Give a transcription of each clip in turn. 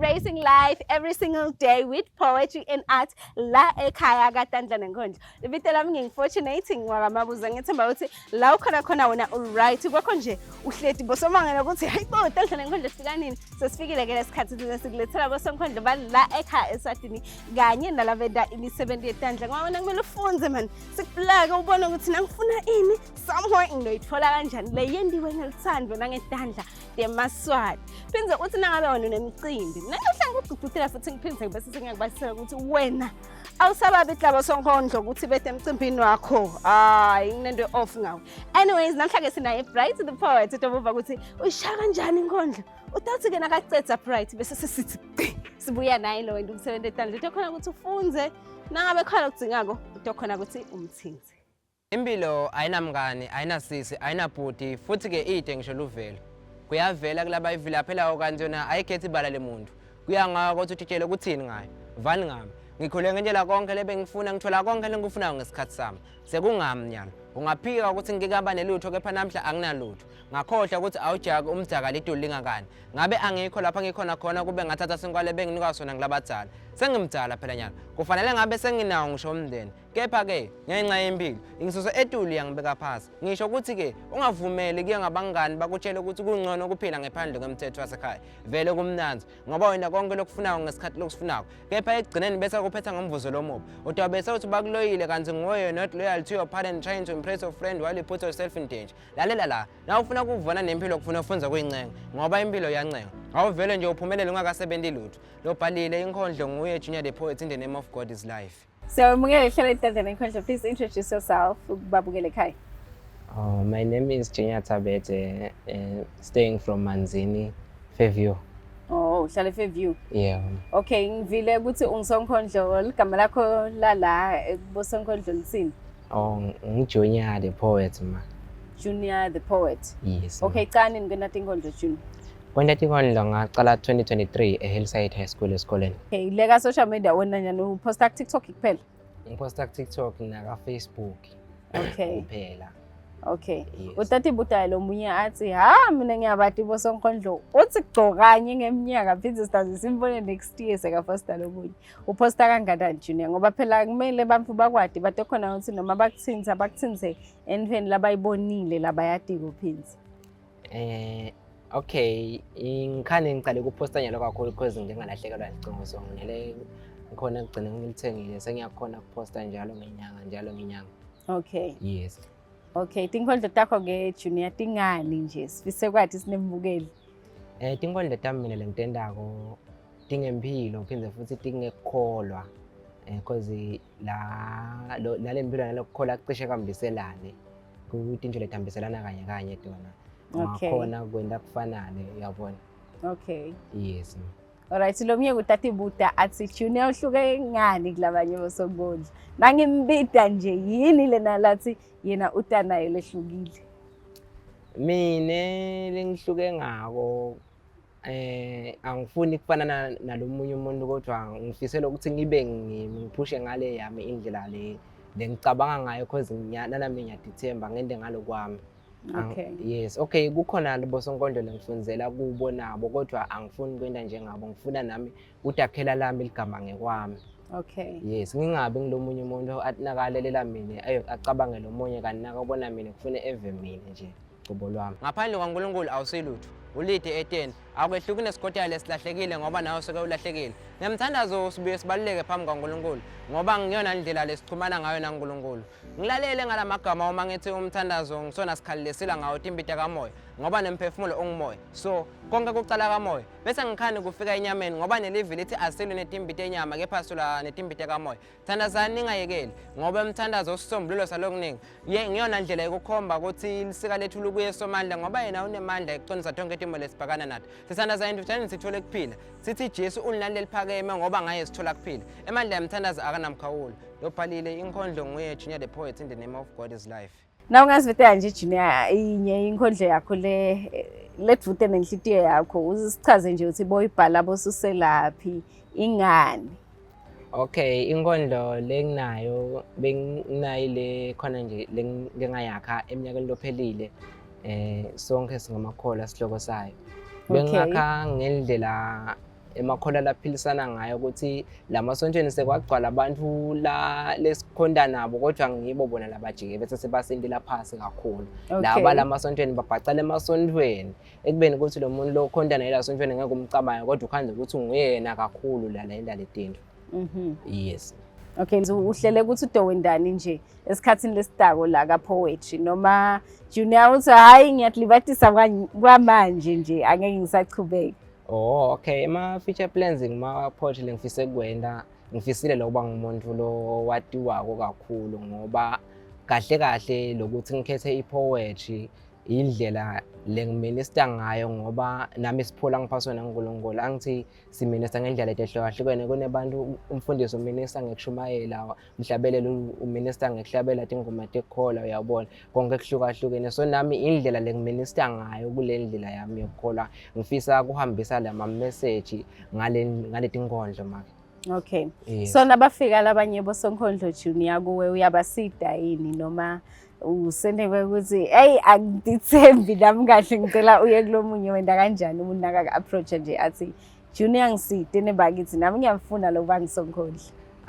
Celebrating life every single day with poetry and art la ekhaya kaTandla Nenkondlo. Libito lami ngingu-Fortunate ngiwakamabuza ngithemba ukuthi la ukhona khona wena uright kwakho nje uhleti bosomangela ukuthi hayi bo Tandla Nenkondlo sifika nini? Sesifikile ke lesikhathi thina sikulethela bosonkondlo bala ekhaya eSwatini kanye nalabenta imisebenzi yetandla ngoba wena kumele ufunze man sikuplake ubone ukuthi nangifuna ini somewhere ngizoyithola kanjani le yendiwe ngeluthando nangetandla temaswati phindze uthi nangabe wena unemcimbi mina ngihlanga ukugqugqutela futhi ngiphindze bese sengiyakubalisela ukuthi wena awusababi iklaba sonkondlo ukuthi bete emcimbini wakho hayi nginento off ngawe anyways namhlanje sinaye Bright the poet utobuva ukuthi uyishaya kanjani inkondlo utathi ke nakacedza Bright bese sesithi sibuya naye lo wena umsebenzi etandla utokhona ukuthi ufunze nangabe khona okudzingako utokhona ukuthi umthinze Impilo ayinamngani, ayinasisi, ayinabhuti futhi-ke ide ngisho luvelo. Kuyavela kulaba ivilaphelayo kanti yona ayikhethi ibala lemuntu. Kuya ngayo ukuthi utshitshele ukuthini ngayo. Vani ngami. Ngikhule ngentshela konke lebengifuna, ngithola konke lengikufunayo ngesikhathi sami. Sekungami nyalo. Ungaphika ukuthi ngike ngaba nelutho kepha namhla anginalutho. Ngakhohlwa ukuthi awujaki umdaka lidulu lingakani. Ngabe angikho lapha ngikhona khona kube ngathatha sinkwa lebenginikwa sona ngilabadzala. Sengimdala phela nyalo. Kufanele ngabe senginawo ngisho umndeni. Kepha-ke ngenxa yempilo ingisusa etulu yangibeka phasi. Ngisho ukuthi-ke ungavumeli kuye ngabangani bakutshele ukuthi kungcono ukuphila ngephandle kwemthetho wasekhaya. Vele kumnandi ngoba wena konke lokufunayo ngesikhathi lokusifunako. Kepha ekugcineni bese kuphetha ngomvuzo lomubi. Udabe sewuthi bakuloyile kanti nguwe you're not loyal to your parent trying to impress your friend while you put yourself in danger. Lalela la, na ufuna ukuvana nempilo kufuna ufunze kuyincenga ngoba impilo iyancenga. Awuvele nje uphumelele ungakasebenzi lutho. Lobhalile inkondlo nguye Junior the Poet in the name of God is life. Siyamukela ihlelo Itandla Nenkondlo. Please introduce yourself ukubabukela ekhaya. Oh, my name is Junior Thabete, staying from Manzini, Fairview. Oh, uhlala eFairview. Yeah. Okay, ngivile ukuthi ungisonkondlo ligama lakho lala kubosonkondlo lithini? Oh, ngiJunior the poet ma. Junior the poet. Yes. ma. Okay, cani ngena tinkondlo Junior. Kwenta tinkondlo ngaqala 2023 eHillside High School esikoleni. Okay, leka social media wena nyani uposta ku TikTok kuphela. Ngiposta ku TikTok naka Facebook Okay. kuphela. Okay. Yes. Utati buta lo munye athi ha mina ngiyabati bosonkondlo uthi gcokanye ngeminyaka phinde sizaze simbone next year sekaposta lokunye. Uposta kangakanani Junior ngoba phela kumele abantu bakwadi batokhona ukuthi noma bakuthinza bakuthinze entweni labayibonile labayatiko phindze. Okay, ngikhane ngiqale ukuphosta nyalo kakhulu because ngike ngalahlekelwa licingo so nginele ngikhona kugcina ngilithengile sengiyakhona ukuphosta njalo ngenyanga njalo ngenyanga. Okay. Yes. Okay, tinkondlo takho ke Junior tingani nje sifise kwathi sinembukeli. Tinkondlo tami mina lengitendako tingempilo phinde futhi tingekukholwa cause la nale mpilo nalokukholwa kucishe kuhambiselane kutinto letihambiselana kanye kanye tona. Okay. Ungakhona kwenta kufanane uyabona. Okay. Yes. Alright, lo mnye kutati buta athi Junior uhluke ngani kulabanye bosonkondlo. Nangimbida nje yini lena lathi yena utanayo lehlukile. Mine lengihluke ngako angifuni kufana nalomunye umuntu kodwa ngifisela ukuthi ngibe ngimi ngiphushe ngale yami indlela le lengicabanga ngayo cause nanami ngiyadithemba ngende ngalokwami. Okay. Yes, okay kukhona bosonkondlo lengifundzela kubo nabo kodwa angifuni kwenta njengabo ngifuna nami udakhela lami ligama ngekwami. Okay. Yes, ngingabi ngilomunye umuntu athi nakalelela mina ayo acabange lomunye kanti nakabona mina kufune eve mina nje qobo lwami. Ngaphandle kwaNkulunkulu awusilutho. Ulide eteni. Akwehluki nesigodana lesilahlekile ngoba nawe usuke ulahlekile. Ngemthandazo sibuye sibaluleke phambi kwaNkulunkulu ngoba ngiyona ndlela lesichumana ngayo naNkulunkulu. Ngilalele ngalamagama uma ngithi umthandazo ngisona sikhali lesila ngawo timbita kamoya ngoba nemphefumulo ungumoya. So konke kucala kamoya. Bese ngikhani kufika enyameni ngoba nelivi lithi asilwe netimbita enyama kepha silwa netimbita kamoya. Thandazani ningayekeli ngoba umthandazo usisombululo salokuningi. Ye ngiyona ndlela yokukhomba ukuthi lisika lethu lukuye Somandla ngoba yena unemandla ekuqinisa tonke timo lesibhakana nato. Sithandaza entuthwaneni sithole kuphila. Sithi Jesu ulinani leliphakeme ngoba ngaye sithola kuphila. Emandla emthandazo akanamkhawulo. Lobhalile inkondlo nguye Junior the Poet in the name of God is life. Na ungazivetela nje Junior inye inkondlo yakho le ledvute nenhlitiyo yakho usichaze nje ukuthi boyibhala bosuselaphi ingani. Okay, inkondlo lenginayo benginayo le khona nje lengayakha eminyakeni lophelile sonke singamakholwa sihloko sayo. Okay. Bengakha ngendlela emakholwa laphilisana ngayo ukuthi lamasontsheni sekwagcwala abantu la lesikhonta nabo kodwa ngibo bona labajike bese sebasentela phasi kakhulu. Laba lamasontsheni babhacala emasontweni ekubeni ukuthi lo muntu lo khonta naye lasontsheni ngeke umcabange kodwa ukhandle ukuthi nguyena kakhulu la lenda letinto. Yes. Okay, so uhlele ukuthi udowendani nje esikhathini lesidako la ka poetry noma Junior uthi hayi ngiyadlibatisa kwamanje nje angeke ngisachubeka. Oh okay, ema future plans ngima poetry lengifise kwenda ngifisile lokuba ngumuntu lo watiwako kakhulu ngoba kahle kahle lokuthi ngikhethe i-poetry indlela lengiminista ngayo ngoba nami siphola ngiphaswe naNkulunkulu angithi siminista ngendlela etehlukahlukene kunebantu umfundisi uminista ngekushumayela mhlabelelo uminista ngekuhlabela tingoma tekukholwa uyabona konke kuhlukahlukene so nami indlela lengiminista ngayo kule ndlela yami yokukholwa ngifisa kuhambisa lama message ngale ngaletinkondlo make. Okay. Yes. So nabafika labanye bosonkondlo Junior kuwe uyabasida yini noma usenekwe ukuthi hey angithembi nami kahle ngicela uye kulomunye wenda kanjani umuntu nakaka approach nje athi Junior ngiside nebakithi nami ngiyamfuna lo bangisonkondlo.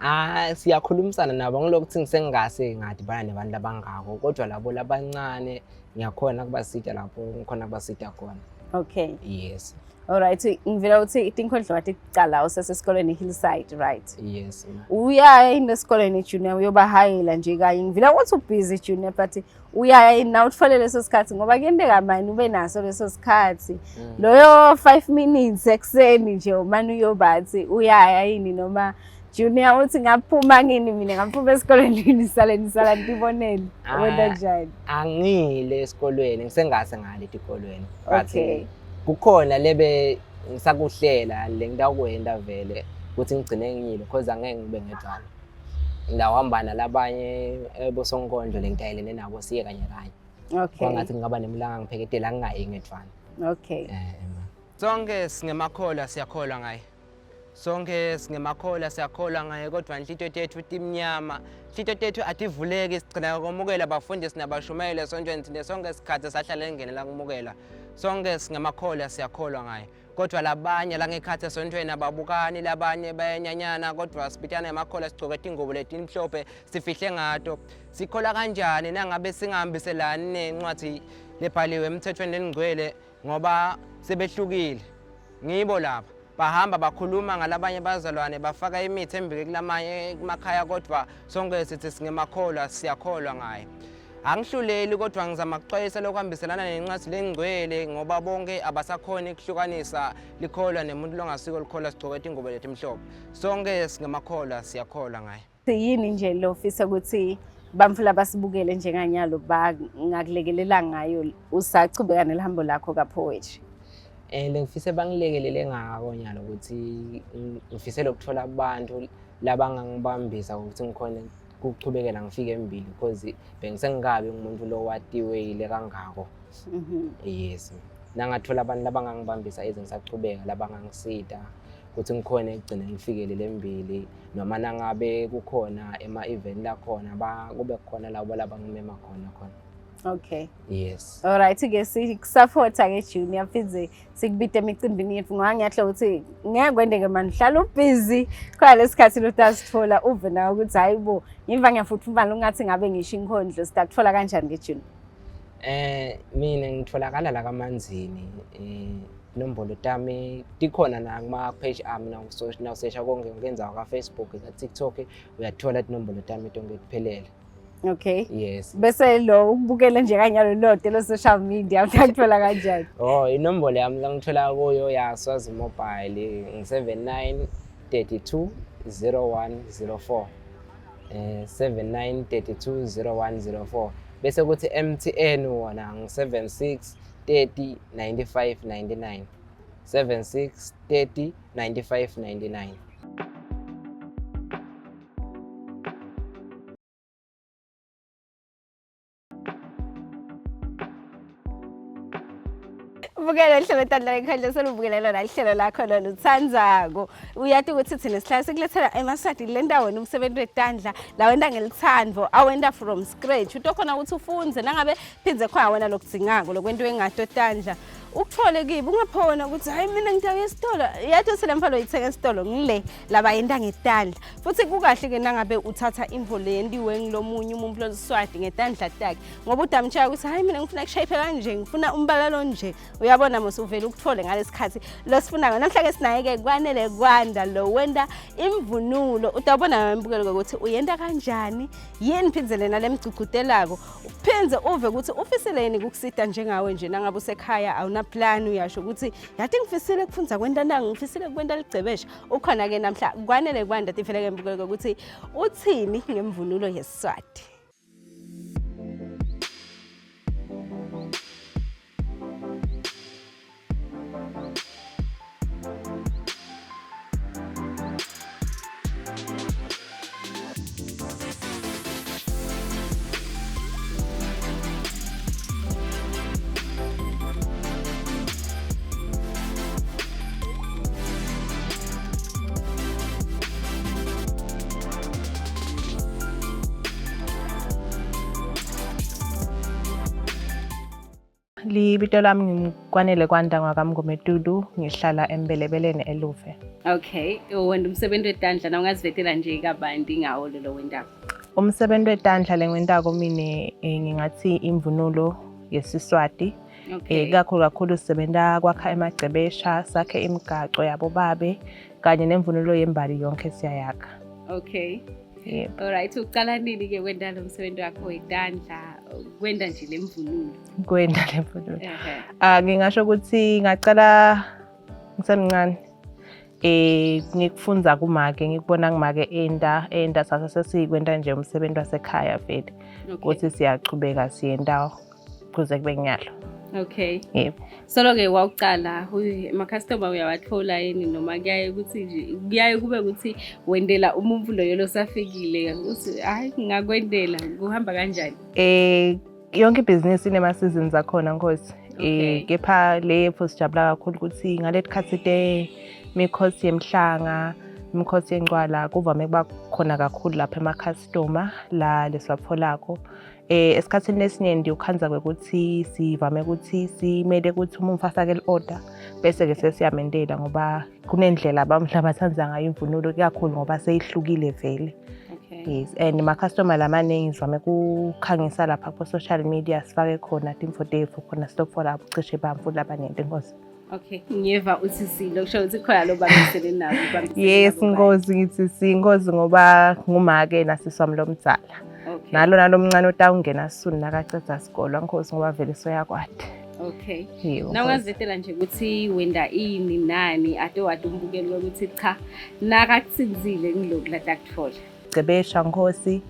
Ah siyakhulumisana nabo ngilokuthi ngisengingase ngadibana nebantu abangako kodwa labo labancane ngiyakhona kubasida lapho ngikhona kubasida khona. Okay. Yes. Alright, ngivela ukuthi tinkondlo wathi kucala usesesikoleni Hillside, right? Yes. Uyaya yini esikoleni Junior uyobahayela nje kanye. Ngivela ukuthi ubusy Junior but uyaya yini na uthole leso sikhathi ngoba kuyenteka mani ube naso leso sikhathi. Loyo 5 minutes ekuseni nje umane uyobathi uyaya yini noma Junior uthi ngaphuma kini mina ngaphuma esikoleni nisale nisala nitibonele. Wena njani? Angile esikolweni ngisengase ngale etikolweni. But okay. Kukhona lebe ngisakuhlela le ngitakwenda vele ukuthi ngigcine ngiyile because angeke ngibe ngedwana. Ngidawuhamba nalabanye bosonkondlo le ngitayelene nabo siye kanye kanye. Okay. Kwangathi ngingaba nemlanga ngipheketela ngingayi ngedwana. Okay. Eh, Sonke singemakholwa siyakholwa ngaye. Sonke singemakholwa siyakholwa ngaye kodwa inhlito tethu timnyama. Inhlito tethu ativuleki sigcina kwamukela abafundisi nabashumayeli esontweni thina sonke sikhathi sahlala engenela kumukela. Sonke singemakholwa siyakholwa ngaye. Kodwa labanye langekhathi esontweni ababukani labanye bayanyanyana kodwa sibitana emakholwa sigcoke tingubo letimhlophe sifihle ngato. Sikholwa kanjani nangabe singahambiselani nencwadi lebhaliwe emthethweni lengcwele ngoba sebehlukile ngibo lapha bahamba bakhuluma ngalabanye bazalwane bafaka imithi embike kulamanye kumakhaya kodwa sonke sithi singemakholwa siyakholwa ngaye. Angihluleli kodwa ngizama kuxwayisa lokuhambiselana nencwadi lengcwele ngoba bonke abasakhoni kuhlukanisa likholwa nemuntu longasiko likholwa sigcoke tingubo letimhlophe. Sonke singemakholwa siyakholwa ngaye. Yini nje lo ofisa ukuthi bamfula basibukele njenganyalo bangakulekelela ngayo usachubeka nelihambo lakho ka-poetry? Lengifise bangilekelele ngako nyalo ukuthi ngifise lokuthola abantu labangangibambisa ukuthi ngikhone ukuchubekela ngifike embili because bengisengikabi ngumuntu lo watiweyile kangako. Yes. Nangathola abantu labangangibambisa ize ngisachubeka labangangisida ukuthi ngikhone ekugcine ngifikelele embili noma nangabe kukhona ema-event lakhona kube khona labo labangimema khona khona. Okay. Yes. Alright ke sikusupporta ke Junior phindze sikubite emicimbini yethu ngoba ngiyahla ukuthi ngeke kwendeke mani hlala ubhizi khona lesikhathi lotasithola uve nawe ukuthi hayi bo ngiva ngiyafutfumala ungathi ngabe ngisho inkhondlo sitakuthola kanjani ke Junior? Mina ngitholakala la kaManzini inombolo tami tikhona na kuma page ami na social na usesha konke ngenzawo ka Facebook ka TikTok uyathola inombolo tami tonke kuphelele. Okay. Yes. Bese lo ukubukela nje kanyalo lode lo social media utakuthola kanjani? Oh, inombolo yami la ngithola kuyo ya Swazi Mobile ngi 79 32 0104. 79 32 0104. Bese kuthi MTN wona ngi 76 30 95 99. 76 30 95 99. Bukela uhlelo Tandla Lenkondlo selubukele lona ihlelo lakho loluthandzako. Uyati ukuthi thina sihlala sikulethela emaswati le ndawo wena umsebenzi wetandla la wenta ngelithando awenta from scratch utokhona ukuthi ufunze nangabe phindze khona wena lokudzingako lokwentiwe ngato tandla. Ukuthole kibo ungaphona ukuthi hayi mina ngidake esitolo. Yathi usele mfalo uyithenga esitolo ngile laba yenta ngetandla. Futhi kukahle ke nangabe uthatha imvo le yentiwe ngilomunye umuntu loliswati ngetandla takhe. Ngoba udamtshaya ukuthi hayi mina ngifuna kushayiphe kanje, ngifuna umbala lonje. Uyabona mos uvela ukuthole ngalesikhathi losifunayo. Namhla ke sinaye ke kwanele kwanda lo wenda imvunulo. Utawubona ngembukelo ukuthi uyenda kanjani, yini phindze lena lemgcugcutelako. Uphindze uve ukuthi ufisile yini kukusita njengawe nje nangabe usekhaya awuna plan uyasho ukuthi yathi ngifisile kufundza kwenta nangu ngifisile kwenta ligcebesha. Ukhona ke namhla kwanele kwanda tifele ke mbukelo ukuthi uthini ngemvunulo yesiSwati. Libito lami ngikwanele kwanda ngwakamngometulu ngihlala eMbelebeleni eLuve. Okay, wena umsebenzi wetandla na ungazivetela nje kabanti ngawo lolo wendaba. Umsebenzi wetandla lengiwentako mine eh, ngingathi imvunulo yesiSwati. Okay. Eh, kakhulu kakhulu sisebenta kwakha emagcebesha, sakhe imigaco yabobabe kanye nemvunulo yembali yonke siyayakha. Okay. Yebo. Alright, uqala nini ke kwenta lo msebenzi wakho wetandla, kwenta nje lemvunulo? Kwenta lemvunulo. Ehhe. Ah ngingasho ukuthi ngaqala ngisemncane. Eh ngikufunza kumake, ngikubona ngimake enda enda sase sesikwenta nje umsebenzi wasekhaya vele. Okay. Ukuthi siyachubeka siyenda kuze kube nyalo. Okay. Yebo. Solo ke wawuqala ama-customer uyawathola yini noma kuyaye ukuthi nje kuyaye kube ukuthi wendela umuntu loyo losafikile uthi hayi ngingakwendela kuhamba kanjani? Eh yonke ibhizinisi inema seasons akhona Nkosi. Okay. Eh kepha le yethu sijabula kakhulu ukuthi ngaleti te mikhosi yemhlanga imikhosi yencwala kuvame kuba khona kakhulu lapha ema-customer la lesiwatholako. Eh esikhathini esiningi ukhanza kwekuthi sivame ukuthi simele ukuthi umuntu afake i-order bese ke sesiyamendela ngoba kunendlela abantu abathanda ngayo imvunulo kakhulu ngoba seyihlukile vele. Okay. Yes, and ma-customer lamaningi sivame kukhangisa lapha ku-social media sifake khona timfo tethu khona sitokutfola cishe bantfu labanyenti Nkosi. Okay. Ngiyeva uthi silo kusho ukuthi khona lo bambisene nabo ubambisene Yes, nabo bani? Nkosi ngithi sinkosi ngoba ngumake nasisi wami lomdzala. Okay. Nalo nalomncane utawungena soon nakacedza sikolwa Nkosi ngoba vele soyakwati. Okay. Yebo. Na Nkosi. ungazivetela nje ukuthi wenda ini nani ate wade umbukeli ukuthi cha nakakutsinzile ngiloku latakutfola. Cebesha Nkosi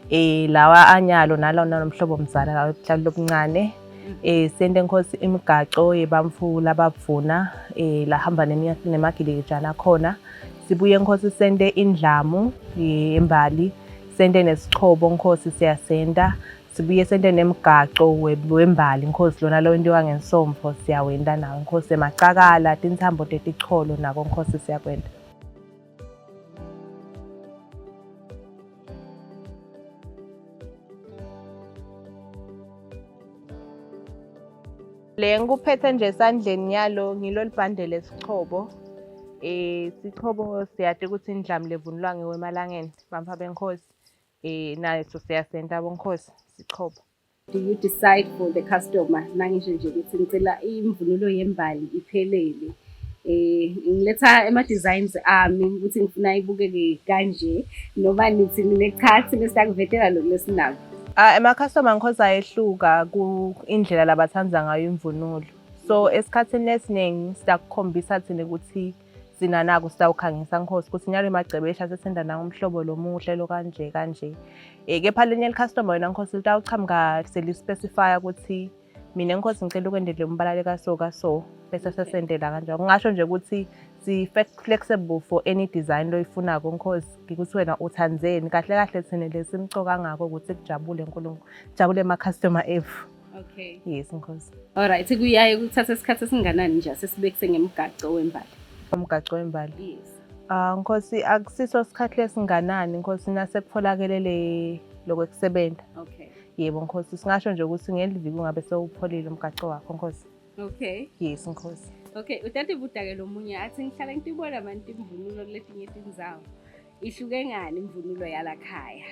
eh lawa anyalo nalona nomhlobo mzala lawa ebuhlalo lobuncane. Eh sente Nkosi imigaco yebamfu labavuna eh lahamba nemagilikijana khona. Sibuye Nkosi sente indlamu yembali, sente nesichobo Nkosi siyasenta. Sibuye sente nemgaco wembali Nkosi lona lo wentiwa ngensomfo siyawenta nawo Nkosi emacakala tintsambo teticholo nako Nkosi siyakwenta. Le ngikuphethe nje esandleni yalo ngilo libhande lesichobo. Eh sichobo siyati ukuthi indlamu levunulwa ngewemalangeni bantfu benkosi. Eh naso siyasenta bonkosi sichobo. Do you decide for the customer nangisho nje ukuthi ngicela imvunulo yembali iphelele eh ngiletha ema designs ami ukuthi ngifuna ibukeke kanje noma nithi nine cha thina siyakuvetela lokhu lesinako. Ah ema-customer ngikhoza ayehluka ku indlela labathanda ngayo imvunulo. So esikhathini esiningi siyakukhombisa thina ukuthi sinanako sitawukhangisa Nkosi ukuthi nyalo emagcebesha sesenda nawo umhlobo lomuhle lo kanje kanje. Eh kepha lenye li-customer wena Nkosi litawuchamuka seli-specify ukuthi mina Nkosi ngicela ukwendele umbala leka so ka so bese sesendela kanjalo. Ngingasho nje ukuthi si flexible for any design loyifunako Nkosi ukuthi wena uthandzeni kahle kahle thina lesimcoka ngako ukuthi kujabule Nkulunkulu jabule ema-customer ethu. Okay. Yes Nkosi. Alright, kuyaye kuthatha isikhathi esinganani nje sesibekise ngemgaco wembali. Umgaco wembali. Yes. Ah Nkosi akusiso isikhathi lesinganani Nkosi nasekutholakele le lokwekusebenza. Okay. Yebo Nkosi singasho nje ukuthi ngeliviki ungabe sewupholile umgaco wakho Nkosi. Okay. Yes Nkosi. Okay, utatibuta-ke lo munye athi ngihlala ngitibona mani timvunulo kuletinye tindzawo. Ihluke ngani imvunulo yalakhaya?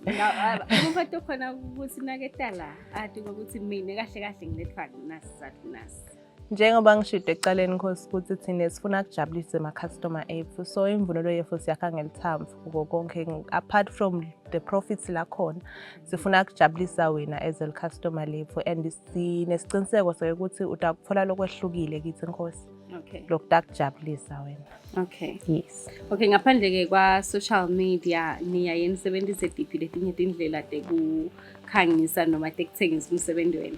Umuntu okhona ukuthi naketala ati ukuthi mina kahle kahle ngilethwa nasi sizathu nasi. Njengoba ngishilo ekuqaleni Nkosi ukuthi thina sifuna kujabulisa ama-customer ethu, so imvunulo yethu siyakha ngelithamvu kuko konke apart from the profits lakhona, sifuna kujabulisa wena as a customer lethu and sinesiqiniseko sokuthi utakuthola lokwehlukile kithi Nkosi. Okay. Lokutakujabulisa wena. Okay. Yes. Okay, ngaphandle-ke kwa-social media niyaye nisebenzise tiphi letinye tindlela tekukhangisa noma tekuthengisa umsebenzi wenu?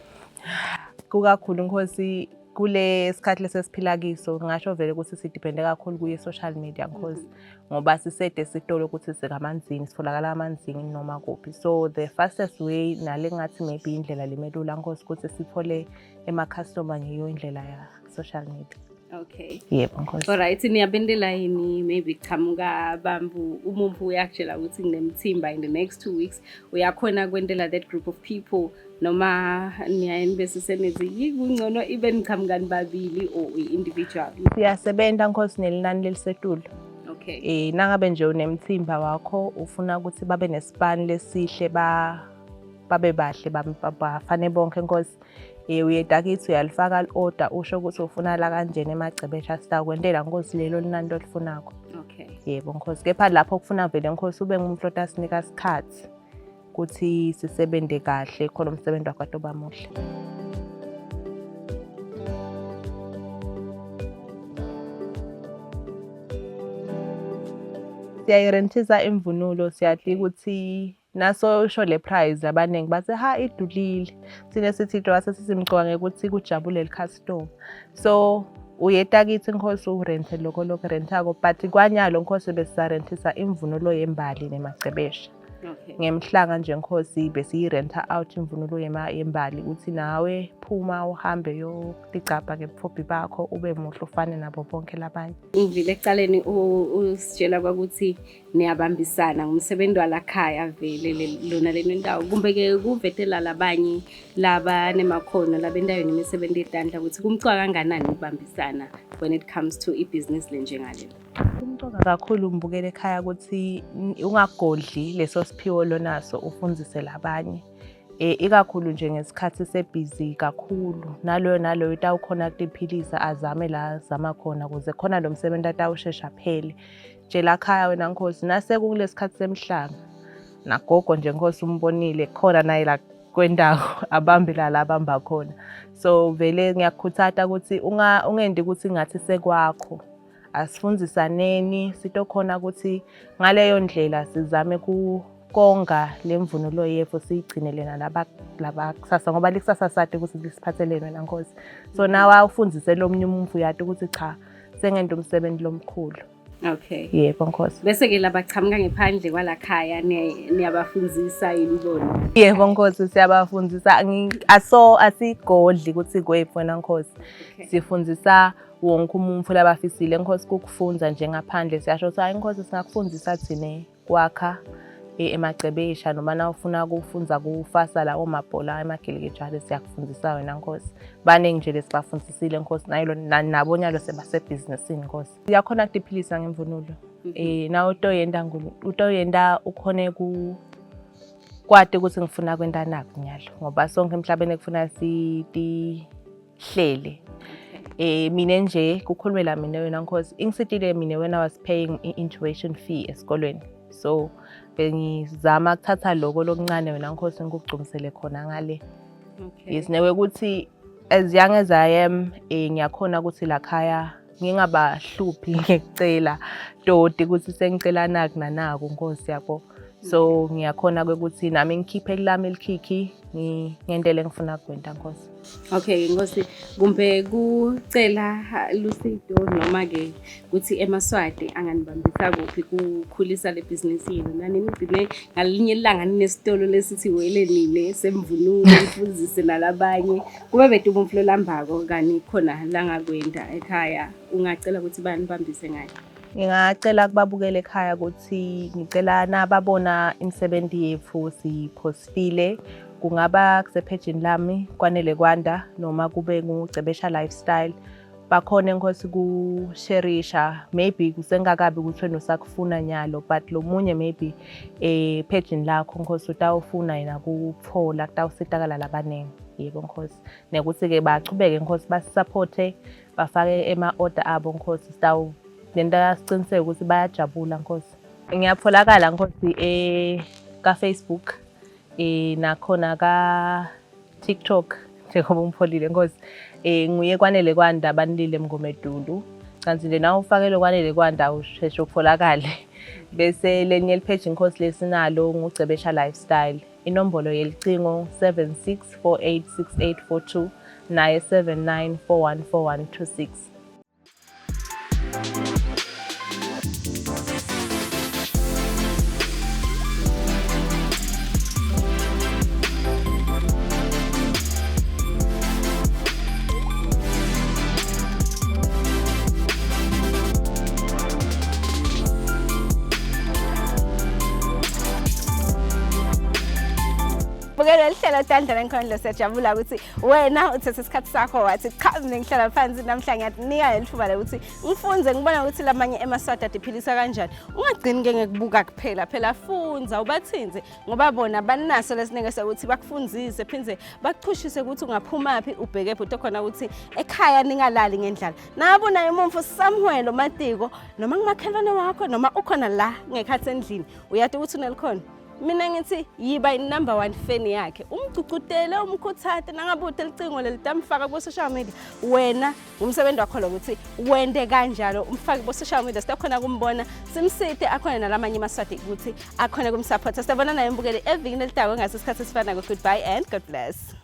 Kukakhulu Nkosi, kule sikhathi lesesiphila kiso ngingasho vele ukuthi sidepende kakhulu kuye social media Nkosi, ngoba sisede esitolo ukuthi sikamanzini, sitholakala amanzini noma kuphi. So the fastest way nale ngathi maybe indlela lemelula Nkosi ukuthi sithole ema-customer ngiyo indlela ya social media. Okay. Yebo Nkosi. Alright, niyabendela yini maybe kuchamuka bambu umuntu uyakutshela ukuthi nginemthimba in the next 2 weeks uyakhona kwentela that group of people noma niyaye nibe sisenithi kungcono ibe niqhamukani babili or i-individual? Siyasebenza Nkosi nelinani lelisetulu. Okay. Nangabe nje unemthimba wakho ufuna ukuthi babe nesipani lesihle babe bahle bafane bonke Nkosi. Uyeda kithi uyalifaka li-order usho ukuthi ufuna la kanjena emagcebesha sitakwentela Nkosi lelo linani lolifunako. Okay. Yebo Nkosi, kepha lapho kufuna vele Nkosi ube ngumuntu otasinika isikhathi ukuthi sisebenze kahle khona umsebenzi wakho atoba muhle. Siyayirentisa imvunulo, siyati ukuthi naso usho le price abaningi bathi ha idulile. Thina sithi into wase sisimcwange ukuthi kujabule customer. So uyeta kithi Nkosi urente lokho lokurentako, but kwanyalo Nkosi besisarentisa imvunulo yembali nemagcebesha. Okay. Ngemhlanga nje Nkosi besiyirenta out imvunulo yembali ukuthi nawe phuma uhambe yotigcabha ngebufobhi bakho ube muhle ufane nabo bonke labanye. Ngivile ekuqaleni usitshela kwakuthi niyabambisana ngumsebenzi walakhaya vele lona leno ndawo, kumbe-ke kuvetela labanye labanemakhono labendayo nemisebenzi yetandla ukuthi kumcoka kanganani ukubambisana when it comes to ibhizinisi lenjengalelo. Kumcoka kakhulu mbukele ekhaya ukuthi ungagodli leso siphiwo lonaso ufundzise labanye. Ikakhulu nje ngesikhathi sebhizi kakhulu naloyo naloyo utawukhona kutiphilisa azame la azama khona ukuze khona lo msebenzi atawushesha aphele. Tshela khaya wena Nkosi nasekulesikhathi semhlanga nagogo nje Nkosi umbonile khona naye la kwendawo abambe la abamba khona. So vele ngiyakukhuthaza ukuthi ungendi ukuthi ngathi sekwakho. Asifundisaneni sitokhona ukuthi ngaleyo ndlela sizame kukonga lemvunulo yethu siyigcinele nalaba laba kusasa ngoba likusasa sati ukuthi lisiphathelene wena Nkosi. So nawe ufundise lo munye umuntu uyati ukuthi cha sengenta umsebenzi lomkhulu. Okay. Yebo Nkosi. Bese-ke labaqhamuka ngephandle kwalakhaya niyabafundzisa yini bona? Yebo Nkosi, siyabafundisa. Aso asigodli ukuthi kwephi wena Nkosi. Okay. Sifundisa wonke umuntu labafisile Nkosi kukufunza nje ngaphandle. Siyasho ukuthi hayi Nkosi singakufundisa thina kwakha emagcebesha noma na ufuna kufunza kufasa lawo mabhola emagilikijane siyakufundisa wena Nkosi. Baningi nje lesibafundisile Nkosi nayilo nabo nyalo sebasebhizinisini Nkosi. Siyakhona kutiphilisa ngemvunulo. Na utoyenda utoyenda ukhone ku kwati ukuthi ngifuna kwenta naku nyalo ngoba sonke emhlabeni kufuna sitihlele. Mina nje kukhulumela mina wena Nkosi ingisitile mina when I was paying i-tuition fee esikolweni. So bengizama ukuthatha lokho lokuncane wena Nkosi ngikugcumisele khona ngale. Okay. Yes, newe ukuthi as young as I am ngiyakhona ukuthi lakhaya ngingabahluphi ngikucela toti ukuthi sengicela naku nanaku Nkosi yabo. So ngiyakhona ukuthi nami ngikhiphe kulami elikhikhi ngentele ngifuna kwenta Nkosi. Okay Nkosi, kumbe kucela lusito noma ke ukuthi emaswati anganibambisa kuphi kukhulisa le bhizinisi yenu nani nigcine ngalinye ilanga ninesitolo lesithi wele nine semvunulo nifundise nalabanye kube bete umuntu lolambako kani khona langakwenda ekhaya ungacela ukuthi banibambise ngayo? Ngingacela kubabukela ekhaya ukuthi ngicela nababona imisebenzi yethu siphostile Kungaba kusephejini lami Kwanele Kwanda noma kube nguCebesha Lifestyle. Bakhona Nkosi kusherisha, maybe kusengakabi ukuthi wena usakufuna nyalo, but lo munye maybe ephejini lakho Nkosi utawufuna yena kutfola, kutawusitakala labaningi. Yebo Nkosi. Nekuthi-ke bachubeke Nkosi basisupporte, bafake ema-order abo Nkosi, sitawu lenta siciniseke ukuthi bayajabula Nkosi. Ngiyatholakala Nkosi ka-Facebook, nakhona ka-TikTok njengoba ungipholile Nkosi. Nguye Kwanele Kwanda Banilile Mngomedulu. Kanti nje nawe ufakele Kwanele Kwanda usheshe utholakale. Bese lenye lipage Nkosi lesinalo nguCebesha Lifestyle. Inombolo yelicingo 76486842 naye 79414126. Bukela lihlelo Tandla Lenkondlo, siyajabula ukuthi wena uthethe isikhathi sakho wathi cha, mina ngihlala phansi namhla ngiyakunika leli thuba lokuthi ngifunze ngibona ukuthi lamanye emaSwati adiphilisa kanjani. Ungagcini ke ngekubuka kuphela, phela fundza ubathinze ngoba bona banaso lesineke sokuthi bakufundzise phindze bakuchushise ukuthi ungaphumaphi ubheke phi khona ukuthi ekhaya ningalali ngendlala. Nabo naye umumfu somewhere lo matiko noma ngumakhelwane wakho noma ukhona la ngekhathi endlini uyati ukuthi unelikhono. Mina ngithi yiba i-number 1 fan yakhe, umgcugcutele, umkhuthate, nangabe licingo lelitamfaka ku-social media, wena ngumsebenzi wakho lokuthi wende kanjalo umfake ku-social media, sitakhona kumbona simsite akhona nalamanye emaSwati ukuthi akhona kumsupport. Siyabona naye mbukeli evikini elitako ngase isikhathi esifanako. Goodbye and God bless.